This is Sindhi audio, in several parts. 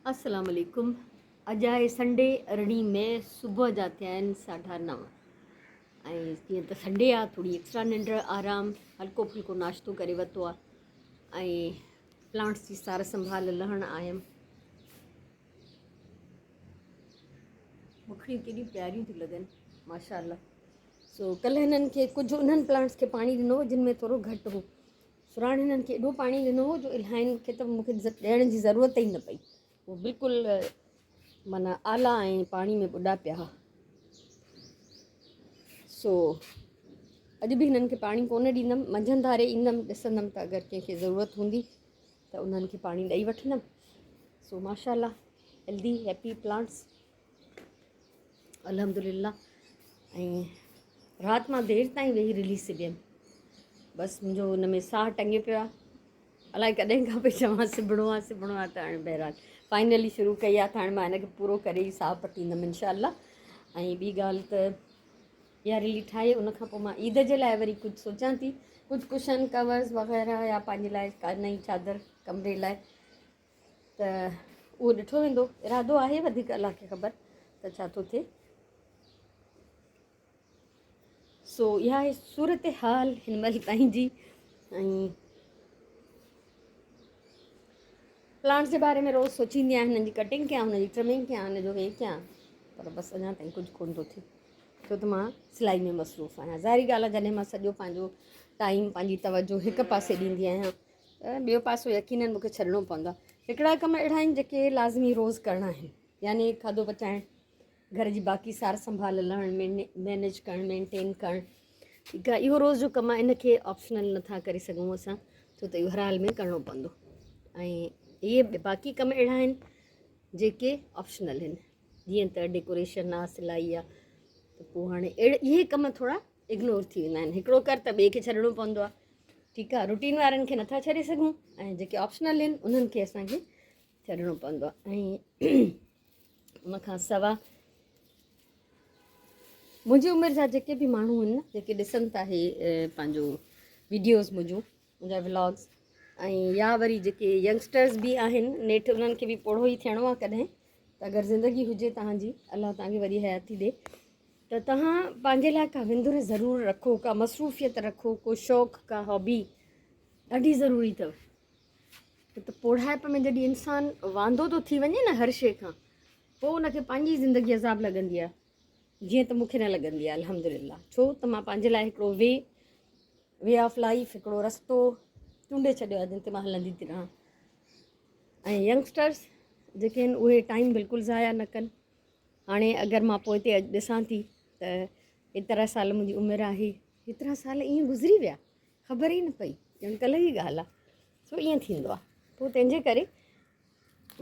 السلام عليڪم اڄ آهي سنڊي ارڙهين مئي صبح جا ٿيا آهن ساڍا نو ۽ جيئن ته سنڊي آهي ٿوري ايڪسٽرا ننڊ آرام هلڪو ڦلڪو ناشتو ڪري ورتو آهي ۽ پلانٽس جي سار سنڀال لهڻ آيم مکڙيون ڪيڏيون پياريون ٿيون لڳن ماشاء الله سو ڪلهه هنن کي ڪجهه انهن پلانٽس کي پاڻي ڏنو جن ۾ ٿورو گهٽ هو سراڻ هنن کي ايڏو پاڻي ڏنو هو جو الائين کي ته مون کي ڏيڻ جي ضرورت ئي نه پئي. هو بلڪل معنيٰ آلا ۽ پاڻي ۾ ٻڏا پيا ها. سو اڄ به هنن کي پاڻي ڪونه ڏيندم، منجهند ڌاري ايندم ڏسندم ته اگر ڪنهن کي ضرورت هوندي ته انهن کي پاڻي ڏئي وٺندم. سو ماشاء الله هيلدي هيپي پلانٽس. الحمد لله ۽ رات مان دير تائين ويهي رليز سبيم بس منهنجو ان ۾ ساهه ٽنگيو پيو آهي الائي ڪڏهن کان پئي چوان سبڻو آهي سبڻو آهي ته هاڻي بهرحال فائنلي شروع ڪئي آهي ته هاڻي مان هن کي پورو ڪري ئي ساهه پٽيندم انشاء الله ۽ ٻي ڳالهه ته اها رلي ٺاهي ان کان پوء مان عيد جي لاء وري ڪجهه سوچان ٿي ڪجهه ڪشن ڪورز وغيره يا پنهنجي لاء ڪا نئين چادر ڪمري لاء ته اهو ڏٺو ويندو ارادو آهي وڌيڪ الله کي خبر ته ڇا ٿو ٿئي سو اها آهي صورت حال هن مهل تائين جي ۽ پلانٽس جي باري ۾ روز سوچيندي آهيان هنن جي ڪٽنگ ڪيان هن جي ٽرمنگ ڪيان هن جو هي ڪيان پر بس اڃا تائين ڪجهه ڪونه ٿو ٿئي ڇو ته مان سلائي ۾ مصروف آهيان ظاهري ڳالهه آهي جڏهن مان سڄو پنهنجو ٽائيم پنهنجي توجه هڪ پاسي ڏيندي آهيان ٻيو پاسو يقينن مون کي ڇڏڻو پوندو آهي. هڪڙا ڪم اهڙا آهن جيڪي لازمي روز ڪرڻا آهن يعني کاڌو پچائڻ، گهر جي باقي سار سنڀال لهڻ، مينيج ڪرڻ، مينٽين ڪرڻ، ٺيڪ آهي اهو روز جو ڪم آهي ان کي آپشنل نٿا ڪري سگهون اسان ڇو ته اهو هر حال ۾ ڪرڻو پوندو ۽ اهي باقي ڪم اهڙا آهن جيڪي آپشنل آهن جيئن ته ڊيڪوريشن آهي سلائي آهي ته پوء هاڻي اهڙي اهي ڪم ٿورا اگنور ٿي ويندا آهن هڪڙو ڪر ته ٻئي کي ڇڏڻو پوندو آهي ٺيڪ آهي روٽين وارن کي نٿا ڇڏي سگهون ۽ جيڪي آپشنل آهن انهن کي اسانکي ڇڏڻو پوندو آهي ۽ ان کان سوا منهنجي عمر جا جيڪي به ماڻهو آهن جيڪي ڏسن ٿا هي پنهنجو ويڊيوز منهنجون منهنجا ولاگز ۽ يا وري جيڪي ينگسٽرز به آهن نيٺ انهن کي به پوڙهو ئي ٿيڻو آهي ڪڏهن ته اگر زندگي هجي توهان جي الله توهان کي وڏي حياتي ڏي ته توهان پنهنجي لاء ڪا وندر ضرور رکو ڪا مصروفيت رکو ڪو شوق ڪا هابي ڏاڍي ضروري اٿو ته پوڙهائپ ۾ جڏهن انسان واندو ٿو ٿي وڃي نه هر شيء کان پوء ان کي پنهنجي زندگي عذاب لڳندي آهي جيئن ته مون کي نه لڳندي آهي الحمد لله ڇو ته مان پنهنجي لاء هڪڙو وي وي آف لائف هڪڙو رستو چونڊي ڇڏيو آهي جنهن تي مان هلندي ٿي رهان ۽ ينگسٽرس جيڪي آهن اهي ٽائيم بلڪل ضايع نه ڪن هاڻي اگر مان پوئتي اڄ ڏسان ٿي ته ايترا سال منهنجي عمر آهي ايترا سال ائين گذري ويا خبر ئي نه پئي ڄڻ ڪلهه جي ڳالهه آهي سو ائين ٿيندو آهي پوء تنهنجي ڪري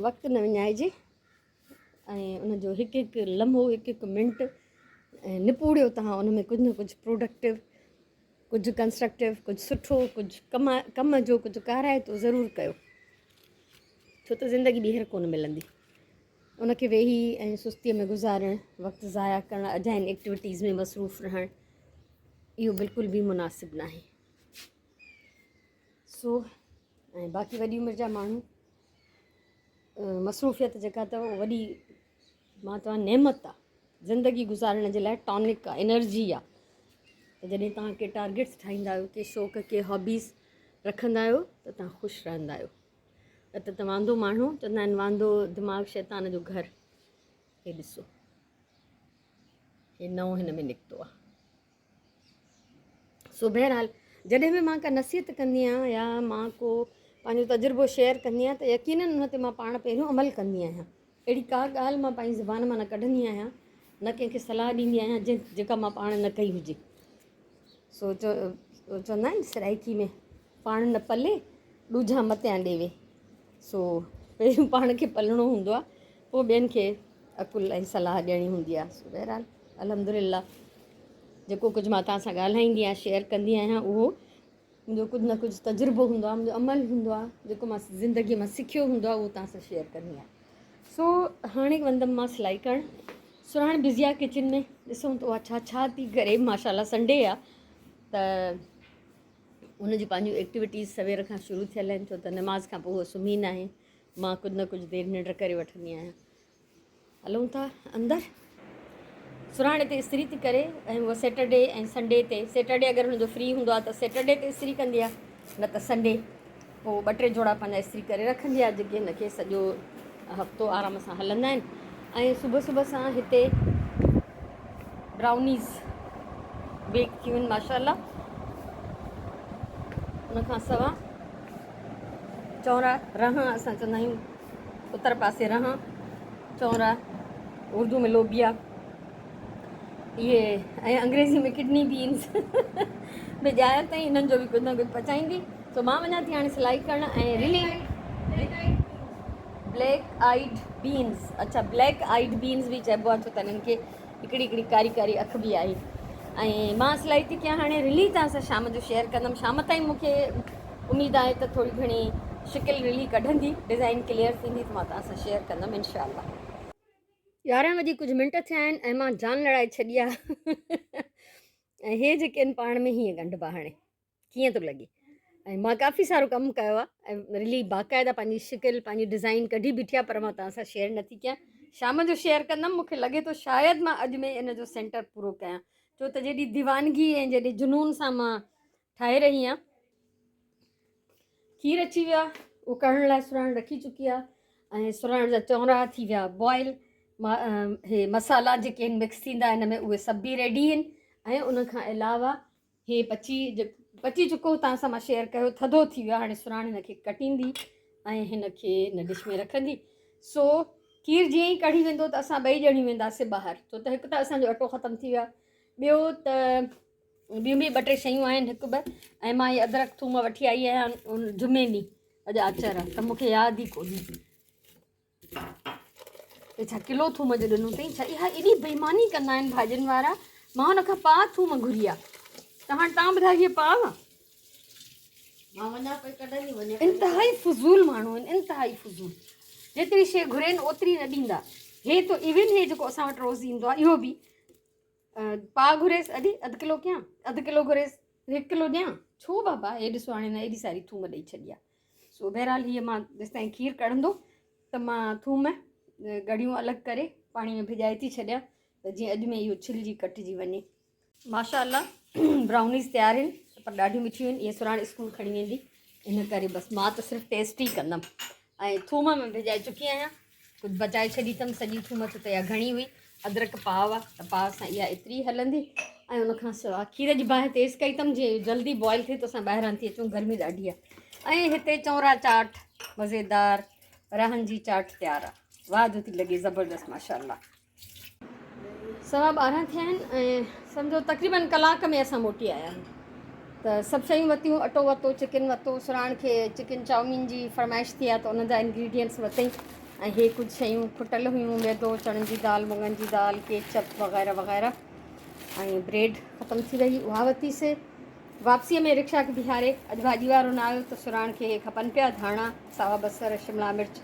وقت نه وڃائجي ۽ ان جو هڪ هڪ لمحو هڪ هڪ منٽ نپوڙيو تهان ان ۾ ڪجهه نه ڪجهه پروڊڪٽو ڪجهه ڪنسٽرڪٽو ڪجهه سٺو ڪجهه ڪم ڪم جو ڪجهه ڪارائتو ضرور ڪيو ڇو ته زندگي ٻيهر ڪونه ملندي ان کي ويهي ۽ سستيء ۾ گذارڻ وقت ضايع ڪرڻ اجاين ايڪٽيوٽيز ۾ مصروف رهڻ اهو بلڪل به مناسب ناهي سو ۽ باقي وڏي عمر جا ماڻهو مصروفيت جيڪا اٿو اها وڏي مان چوان نعمت آ زندگي گذارڻ جي لاء ٽانڪ آ انرجي آ ته جڏهن توهان ڪي ٽارگيٽس ٺاهيندا آهيو ڪي شوق ڪي هابيز رکندا آهيو ته توهان خوش رهندا آهيو نه ته ته واندو ماڻهو چوندا آهن واندو دماغ شيطان جو گهر هي ڏسو هي نئون هن ۾ نڪتو آ سو بهرحال جڏهن به مان ڪا نصيحت ڪندي آهيان يا مان ڪو پنهنجو تجربو شيئر ڪندي آهيان ته يقينن ان تي مان پاڻ پهريون عمل ڪندي آهيان اهڙي ڪا ڳالهه مان پنهنجي زبان مان نه ڪڍندي آهيان نه ڪنهن کي صلاح ڏيندي آهيان جنهن جيڪا مان پاڻ نه ڪئي هجي سو چوندا آهن سرائڪي ۾ پاڻ نه پلي ڏوجها متيان ڏيوي سو پهريون پاڻ کي پلڻو هوندو آهي پوء ٻين کي عقل ۽ صلاح ڏيڻي هوندي آهي سو بهرحال الحمدلله جيڪو ڪجهه مان توهان سان ڳالهائيندي آهيان شيئر ڪندي آهيان اهو منهنجو ڪجهه نه ڪجهه تجربو هوندو آهي منهنجو عمل هوندو آهي جيڪو مان زندگي مان سکيو هوندو آهي اهو توهان سان شيئر ڪندي آهيان سو هاڻي وندم مان سلائي ڪرڻ سرهاڻ بزي آهي ڪچن ۾ ڏسون ته اها ڇا ڇا ٿي ڪري ماشاء الله سنڊي آهي ته ان جون پنهنجون ايڪٽيوٽيز سوير کان شروع ٿيل آهن ڇو ته نماز کان پوء هوء سمهي ناهي. مان ڪجهه نه ڪجهه دير ننڊ ڪري وٺندي آهيان. هلون ٿا اندر. سرهاڻي تي استري ٿي ڪري ۽ هوء سيٽرڊي ۽ سنڊي تي، سيٽرڊي اگر هن جو فري هوندو آهي ته سيٽرڊي تي استري ڪندي آهي نه ته سنڊي پوء ٻه ٽي جوڙا پنهنجا استري ڪري رکندي آهي جيڪي هن کي سڄو هفتو آرام سان هلندا آهن ۽ صبح صبح سان هتي برائونيز بيڪ ٿيون آهن ماشاء الله. ان کان سوا چونرا رهان اسان چوندا آهيون اتر پاسي رهان چونرا اردو ۾ لوبيا اهي ۽ انگريزي ۾ ڪڊني بينز به ڄايل اٿئي انهن جو به ڪجهه نه ڪجهه پچائيندي. سو مان وڃان ٿي هاڻي سلائي ڪرڻ ۽ رلي بليڪ آئيڊ بينز اڇا بليڪ آئيڊ بينز به چئبو آهي ڇو ته انهن کي هڪڙي هڪڙي ڪاري ڪاري اک به آهي ۽ مان سلائي ٿي ڪيان هاڻي رلي توهان سان شام جو شيئر ڪندم شام تائين مون کي اميد آهي ته ٿوري گهڻي شڪل رلي ڪڍندي ڊزائن ڪليئر ٿيندي ته مان توهان سان شيئر ڪندم انشاء الله. 11 وڄي ڪجهه منٽ ٿيا آهن ۽ مان جان لڙائي ڇڏي آهي ۽ هي جيڪي آهن پاڻ ۾ هيئن ڳنڍبا هاڻي ڪيئن ٿو لڳي ۽ مان ڪافي سارو ڪم ڪيو آهي ۽ رلي باقاعده پنهنجي شڪل پنهنجي ڊزائن ڪڍي بيٺي آهي پر مان توهان سان شيئر نٿي ڪيان شام جو شيئر ڪندم مونکي لڳي ٿو شايد مان اڄ ۾ ان جو سينٽر پورو ڪيان ڇو ته جيڏي ديوانگي ۽ جيڏي جنون سان مان ٺاهي رهي آهيان. کير اچي ويو آهي اهو ڪڙهڻ لاء سرهاڻ رکي چڪي آهي ۽ سرهاڻ جا چونرا ٿي ويا بوائل هي مسالا جيڪي آهن مڪس ٿيندا هن ۾ اهي سڀ به ريڊي آهن ۽ ان کان علاوه هي پچي پچي چڪو تان سان مان شيئر ڪيو ٿڌو ٿي ويو هاڻي سرهاڻ هن کي ڪٽيندي ۽ هن کي هن ڊش ۾ رکندي سو کير جيئن ئي ڪڙهي ويندو ته اسان ٻئي ڄڻيون وينداسي ٻاهر ڇو ته هڪ ته اسانجو اٽو ختم ٿي ويو آهي ٻيو ته ٻيون به ٻه ٽي شيون آهن هڪ ٻه ۽ مان هي ادرڪ ٿوم وٺي آئي آهيان جمعي ڏينهن اڄ آچر آهي ته مونکي ياد ئي ڪونهي هي ڇا ڪلو ٿوم جو ڏنو اٿئي ڇا اها ايڏي بيماني ڪندا آهن ڀاڄين وارا مان هن کان پاء ٿوم گهري آ ته هاڻي تان ٻڌايو هي پاء آ انتهائي فضول ماڻهو آهن انتهائي فضول جيتري شيء گهرين اوتري نه ڏيندا هي ته ايون هي جيڪو اسان وٽ روز ايندو آهي اهو به پاء گهريس ادي اڌ ڪلو ڪيان اڌ ڪلو گهريس هڪ ڪلو ڏيان ڇو بابا هي ڏسو هاڻي هن ايڏي ساري ٿوم ڏئي ڇڏي آ سو بهرحال هيء مان جيستائين کير ڪڙهندو ته مان ٿوم ڳڙيون الڳ ڪري پاڻي ۾ ڀڄائي ٿي ڇڏيان ته جيئن اڄ ۾ اهو ڇلجي ڪٽجي وڃي. ماشاء الله برائونيز تيار آهن پر ڏاڍيون مٺيون آهن اهي سراڻ اسڪول کڻي ويندي ان ڪري بس مان ته صرف ٽيسٽ ئي ڪندم ۽ ٿوم ۾ ڀڄائي چڪي آهيان ڪجهه بچائي ڇڏي اٿم سڄي ٿوم ڇو ته اها گهڻي هئي ادرڪ پاء آ ته پاء سان اها ايتري هلندي ۽ ان کان سواء کير جي باهه تيز ڪئي اٿم جيئن جلدي بوائل ٿئي ته اسان ٻاهران ٿي اچون گرمي ڏاڍي آ ۽ هتي چونرا چاٽ مزيدار رهن جي چاٽ تيار آ واهه جو ٿي لڳي زبردست ماشاء الله. 12:15 ٿيا آهن ۽ سمجهو تقريبن ڪلاڪ ۾ اسان موٽي آيا آهيون ته سڀ شيون ورتيون اٽو ورتو چڪن ورتو سراڻ کي چڪن چائومين جي فرمائش ٿي آهي ته ان جا انگريڊينٽس ورتائين ۽ هي ڪجهه شيون کٽل هيون ميدو چڻن جي دال مڱن جي دال ڪيچپ وغيره وغيره ۽ بريڊ ختم ٿي وئي اها ورتي سي واپسيء ۾ رڪشا کي بيهاري اڄ ڀاڄي وارو نه آيو ته سراڻ کي اهي کپن پيا، ڌاڻا، ساوا بصر، شملا مرچ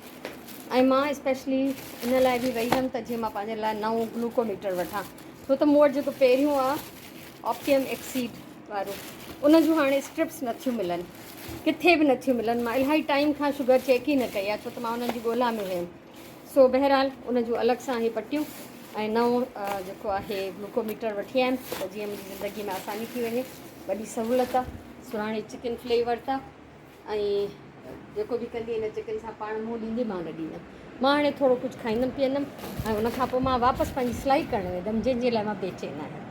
۽ مان اسپيشلي ان لاء به وئي هيم ته جيئن مان پنهنجي لاء نئون گلوڪو ميٽر وٺان ڇو ته مون وٽ جيڪو پهريون آ آپٽيم ايڪسيڊ وارو ان جون هاڻي اسٽرپس نٿيون ملن ڪٿي به نٿيون ملن مان الاهي ٽائيم کان شگر چيڪ ئي نه ڪئي آ ڇو ته مان انهن جي ڳولا ۾ هيم. سو بهرحال ان جون الڳ سان اهي پٽيون ۽ نئون جيڪو آهي گلوڪوميٽر وٺي آيم ته جيئن منهنجي زندگي ۾ آساني ٿي وڃي وڏي سهولت آ سراڻي چڪن فلي ورتا ۽ جيڪو به ڪندي ان چڪن سان پاڻ منهن ڏيندي مان نه ڏيندم مان هاڻي ٿورو ڪجهه کائيندم پيئندم ۽ ان کان پوء مان واپس پنهنجي سلائي ڪرڻ ويندم جنهن جي لاء مان بيچين آهيان.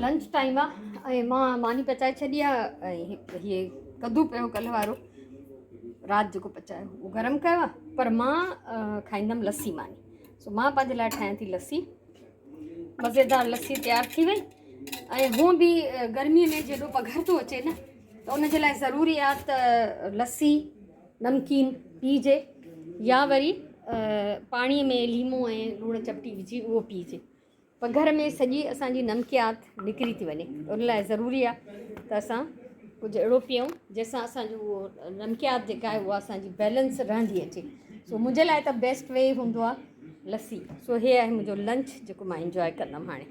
لنچ ٽائيم آ ۽ مان ماني پچائي ڇڏي آ ۽ هي ڪدو پيو ڪلهه وارو رات جيڪو پچايو اهو گرم ڪيو آ پر مان کائيندم لسي ماني سو مان پنهنجي لاء ٺاهيان ٿي لسي مزيدار لسي تيار ٿي وئي ۽ هون به گرمي ۾ جيڏو پگهر ٿو اچي نه ته ان جي لاء ضروري آ ته لسي نمڪين پيئجي يا وري پاڻي ۾ ليمو ۽ لوڻ چپٽي وجهي اهو پيئجي. پگهر ۾ سڄي اسان جي نمڪيات نڪري ٿي وڃي ان لاء ضروري آهي ته اسان ڪجهه اهڙو پيئون جنهن سان اسان جو اهو نمڪيات جيڪا آهي اها اسان جي بيلنس رهندي اچي. سو منهنجي لاء ته بيسٽ وي هوندو آهي لسي. سو هي آهي منهنجو لنچ جيڪو مان انجواء ڪندم هاڻي.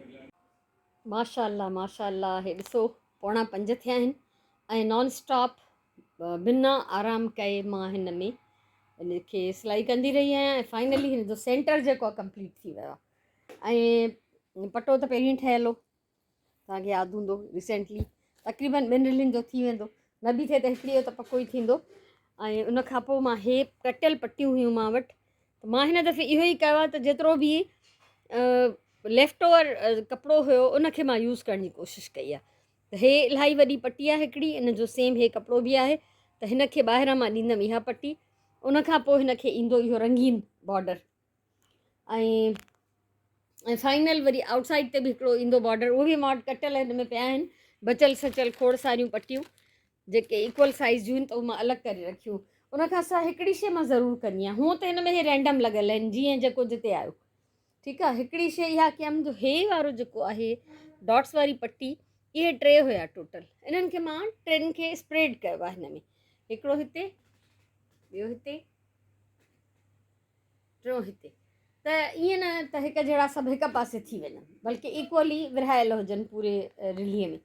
ماشاء الله ماشاء الله هي ڏسو 4:45 ٿيا آهن ۽ نان اسٽاپ بنا آرام ڪئي مان هن ۾ ان کي سلائي ڪندي رهي آهيان ۽ فائنلي هن جو سينٽر جيڪو آهي ڪمپليٽ ٿي ويو آهي ۽ پٽو ته پهرين ٺهيل هو توهان کي ياد هوندو ريسينٽلي تقريبن ٻن رلين جو ٿي ويندو نه به ٿئي ته هڪڙي جو ته پڪو ئي ٿيندو ۽ ان کان پوء مان هي ڪٽيل پٽيون هيون مان وٽ ته مان هن دفعي اهو ئي ڪيو آهي ته جيترو به ليفٽ اوور ڪپڙو هيو ان کي مان يوز ڪرڻ جي ڪوشش ڪئي آهي ته هي الاهي وڏي پٽي آهي هڪڙي ان جو سيم هي ڪپڙو به آهي ته هن کي ٻاهران مان ڏيندم اها پٽي ان کان پوء هن کي ايندو اهو رنگين بارڊر ۽ ۽ فائنل وري آئوٽ سائيڊ تي به هڪڙو ايندو بارڊر اهو به مان وٽ ڪٽيل هن ۾ پيا آهن بچل سچل کوڙ ساريون پٽيون جيڪي ايڪول سائيز جون آهن ته اهي مان الڳ ڪري رکيون ان کان سواء هڪڙي شي مان ضرور ڪندي آهيان هونء ته هن ۾ هي رينڊم لڳل آهن جيئن جيڪو جتي آيو ٺيڪ آهي هڪڙي شي اها ڪيم جو هي وارو جيڪو آهي ڊاٽس واري پٽي اهي ٽي هيا ٽوٽل انهن کي مان ٽن کي اسپريڊ ڪيو آهي هن ۾ هڪڙو هتي ٻيو هتي ٽيون هتي ته ائين نه ته هڪ جهڙا سڀ هڪ پاسي ٿي وڃن بلڪه ايڪولي ورهايل هجن پوري رليء ۾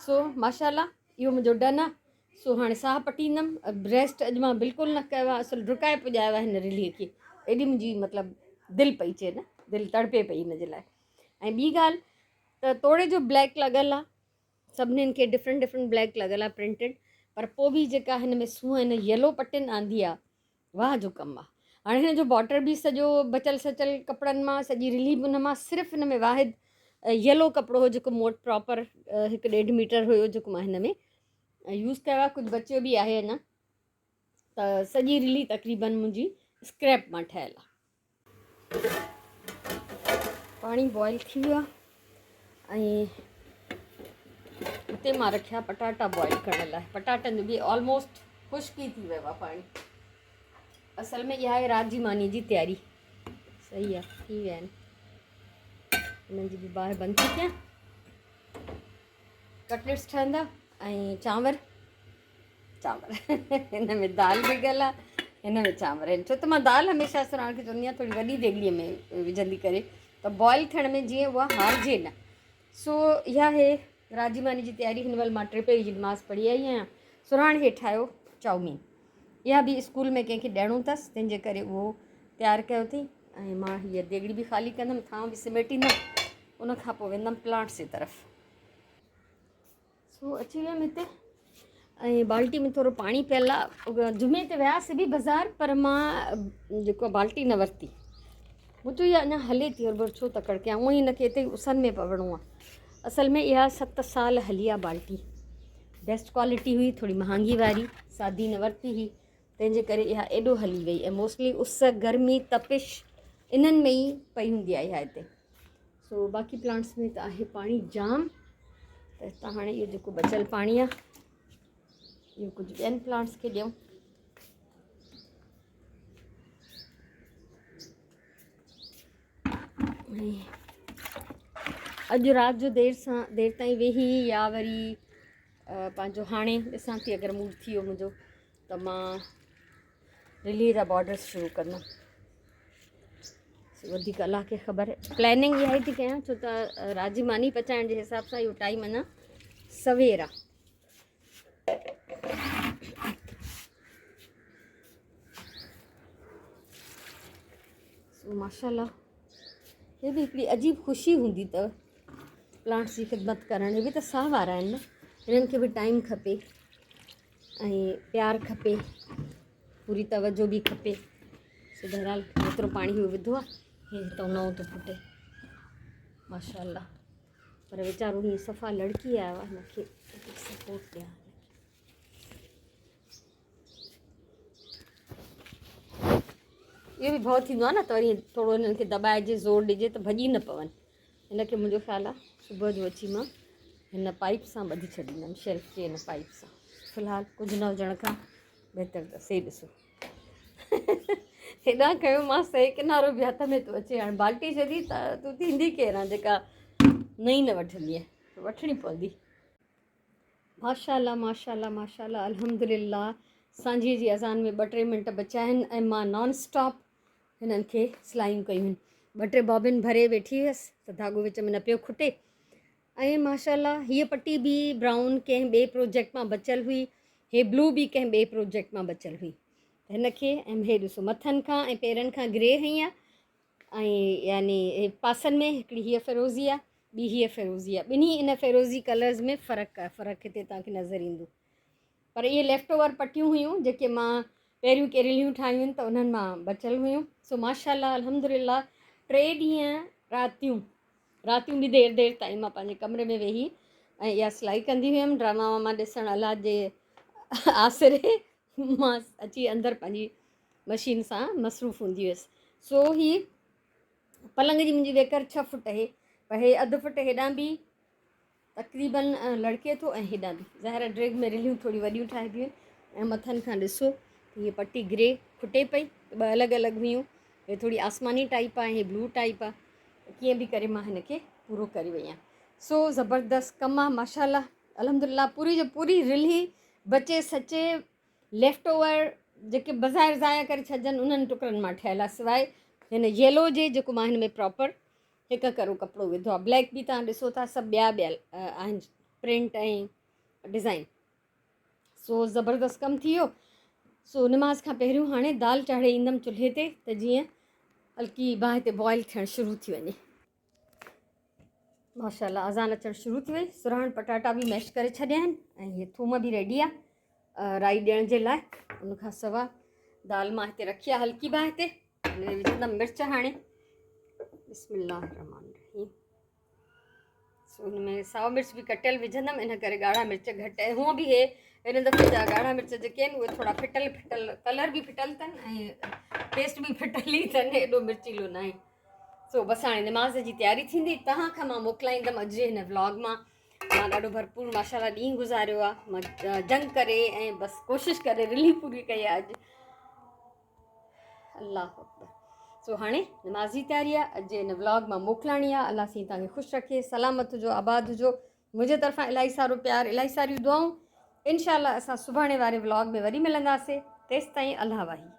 سو ماشاء الله اهو منهنجو ڊن آ سو هاڻي ساهه پٽيندم ريسٽ اڄ مان بلڪل نه ڪيو آ اصل ڊڪائي پڄايو آ هن رليء کي ايڏي منهنجي مطلب دل پئي چئي نه دل تڙپي پئي هن جي لاء ۽ ٻي ڳالهه ته توڙي جو بليڪ لڳل آ سڀنين کي ڊفرنٽ ڊفرنٽ بليڪ لڳل آ پرنٽيڊ پر پوء به جيڪا هن ۾ سونهن هن يلو پٽين آندي آ واهه جو ڪم آ. هاڻي هن جو بارڊر به سڄو بچل سچل ڪپڙن مان سڄي رلي به ان مان صرف هن ۾ واحد يلو ڪپڙو هو جيڪو مون وٽ پراپر هڪ ڏيڍ ميٽر هيو جيڪو مان هن ۾ يوز ڪيو آ ڪجهه بچيو به آهي اڃا ته سڄي رلي تقريبن منهنجي اسڪريپ مان ٺهيل آ. پاڻي بوائل ٿي ويو آهي ۽ هتي مان رکيا پٽاٽا بوائل ڪرڻ لاء پٽاٽن جو به آلموسٽ خشڪ ئي ٿي ويو آهي پاڻي اصل ۾ اها آهي رات جي ماني جي تياري صحيح آهي ٿي ويا آهن انهن جي به باهه بند ٿي ڪيان ڪٽليٽس ٺهندا ۽ چانور چانور هن ۾ دال ڀڳل آ هن ۾ چانور آهن ڇو ته مان دال هميشه سراڻ کي چوندي آهيان ٿوري وڏي ديڳڙي ۾ وجهندي ڪري ته بوائل ٿيڻ ۾ جيئن اها هارجي نه سو اها آهي رات جي ماني جي تياري هن مهل مان ٽي پهري جي نماز پڙهي آئي آهيان سراڻ هي ٺاهيو چائومين اها به اسڪول ۾ ڪنهن کي ڏيڻو اٿس تنهن جي ڪري اهو تيار ڪيو اٿئي ۽ مان هيء ديڳڙي به خالي ڪندم ٿانو به سميٽيندم ان کان پوء ويندم پلانٽس جي طرف سو اچي ويم هتي ۽ بالٽي ۾ ٿورو پاڻي پيل آ جمعي تي وياسي به بازار پر مان جيڪو بالٽي نه ورتي مون چيو اها اڃا هلي ٿي هربر ڇو تڪڙ ڪيان هونئن هن کي هتي اسن ۾ پوڻو آ اصل ۾ اها ست سال هلي آ بالٽي بيسٽ ڪوالٽي هئي ٿوري مهانگي واري سادي نه ورتي هئي تنهن جي ڪري اها ايڏو هلي وئي ۽ موسٽلي اس گرمي تپش انهن ۾ ئي پئي هوندي آهي اها هتي سو باقي پلانٽس ۾ ته آهي پاڻي جام ته هتان هاڻي اهو جيڪو بچيل پاڻي آهي اهو ڪجهه ٻين پلانٽس کي ڏيون اڄ رات جو دير سان دير تائين ويهي يا وري پنهنجو هاڻي ڏسان ٿي اگر موڊ ٿي ويو منهنجو ته مان رلي جا بارڊرس شروع ڪندم وڌيڪ الله کي خبر پلاننگ اها ئي ٿي ڪيان ڇو ته رات جي ماني پچائڻ جي حساب سان اهو ٽائيم اڃا سوير آ سو ماشاء الله هي به هڪڙي عجيب خوشي هوندي اٿو پلانٽس جي خدمت ڪرڻ هي به ته ساهه وارا آهن نه هنن کي به ٽائيم کپي ۽ پيار کپي پوري توجه به کپي سو بهرحال جيترو پاڻي هو وڌو آهي هي هتان نئون ٿو ڦٽي ماشاء الله پر ويچارو هيئن صفا لڙڪي آيو آهي هن کي سپورٽ ڏيان اهو به ڀؤ ٿيندو آهي نه ته وري ٿورو هنن کي دٻائجي زور ڏجي ته ڀڄي نه پون هن کي منهنجو خيال آهي صبح جو اچي مان هن پائپ سان ٻڌي ڇڏيندم شيلف جي هن پائپ سان في الحال ڪجهه نه هجڻ کان بهتر ته سي ڏسو هيڏانهن ڪيو مان سي ڪنارو به هٿ ۾ ٿو اچي هاڻي بالٽي ڇڏي ته تون ٿيندي ڪير آهي جيڪا نئي نه وٺندي وٺڻي پوندي ماشاء الله ماشاء الله ماشاء الله الحمد لله سانجهي جي اذان ۾ ٻه ٽي منٽ بچيا آهن ۽ مان نان اسٽاپ هنن کي سلايون ڪيون آهن ٻه ٽي بابن ڀري ويٺي هيس ته ڌاڳو وچ ۾ نه پيو کٽي ۽ ماشاء الله هيء پٽي به برائون ڪنهن ٻئي پروجيڪٽ مان بچيل هئي هي بلو به ڪنهن ٻئي پروجيڪٽ مان بچيل هئي. هن کي ۽ هي ڏسو مٿن کان ۽ پيرن کان گري هنئي آ ۽ يعني پاسن ۾ هڪڙي هيء فيروزي آ ٻي هيء فيروزي آ. ٻنهي ان فيروزي ڪلرز ۾ فرق آ، فرق هتي توهان کي نظر ايندو. پر اهي ليفٽ اوور پٽيون هيون جيڪي مان پهريون ڪيرليون ٺاهيون ته انهن مان بچيل هيون. سو ماشاءالله الحمدلله ٽي ڏينهن راتيون راتيون به دير دير تائين مان پنهنجي ڪمري ۾ ويهي ۽ اها سلائي ڪندي هيم. ڊراما واما ڏسڻ الله جي آسري مان اچي اندر پنهنجي مشين سان مصروف هوندي هيس. سو هي پلنگ جي منهنجي ويڪر 6 فٽ هي پر هي اڌ فٽ هيڏانهن به تقريبن لڙڪي ٿو ۽ هيڏانهن به ظاهر آهي ڊريگ ۾ رليون ٿوري وڏيون ٺاهبيون آهن ۽ مٿن کان ڏسو هيء پٽي گري کٽي پئي ٻه الڳ الڳ هيون هي ٿوري آسماني ٽائپ آهي هي بلو ٽائپ آهي ڪيئن به ڪري مان هن کي پورو ڪري وئي آهيان. سو زبردست ڪم آهي ماشاءالله الحمدلله پوري جو پوري رلي بچي سچي ليفٽ اوور جيڪي بظاهر ضايع ڪري ڇڏجن انهن ٽڪرن مان ٺهيل آهي سواء هن ييلو جي جيڪو مان هن ۾ پراپر هڪ ڪرو ڪپڙو وڌو آهي. بليڪ به توهان ڏسو ٿا سڀ ٻيا ٻيا آهن پرنٽ ۽ ڊزائن. سو زبردست ڪم ٿي ويو. سو نماز کان پهريون هاڻي دال چاڙهي ايندم چلهي تي ته جيئن هلڪي باهه تي بوائل ٿيڻ شروع ٿي وڃي. ماشاءالله اذان اچڻ شروع ٿي وئي. سرهاڻ پٽاٽا به ميش ڪري ڇڏيا آهن ۽ هي ٿوم به ريڊي آهي رائي ڏيڻ جي لاء. ان کان سوا دال مان هتي رکي آهي هلڪي باهه تي. هن ۾ وجهندم مرچ هاڻي. بسم الله الرحمن الرحيم. سو هن ۾ سائو مرچ به ڪٽيل وجهندم ان ڪري ڳاڙها مرچ گهٽ ۽ هونء به هي هن دفعي جا ڳاڙها مرچ جيڪي آهن اهي ٿورا ڦٽل ڦٽل ڪلر به ڦٽل اٿن ۽ ٽيسٽ به ڦٽل ئي اٿن ايڏو مرچيلو ناهي. سو بس هاڻي نماز جي تياري ٿيندي تهان کان مان موڪلائيندم اڄ جي هن ولاگ مان. مان ڏاڍو ڀرپور ماشاءالله ڏينهن گذاريو آهي. مان جنگ ڪري ۽ بس ڪوشش ڪري رلي پوري ڪئي آهي اڄ. الله اڪبر. سو هاڻي نماز جي تياري آ. اڄ جي هن ولاگ مان موڪلاڻي آ. الله سائين توهان کي خوش رکي، سلامت هجو، آباد هجو. منهنجي طرفان الاهي سارو پيار، الاهي ساريون دعائون. انشاء الله اسان سڀاڻي واري ولاگ ۾ وري ملنداسي. تيستائين الله واهي.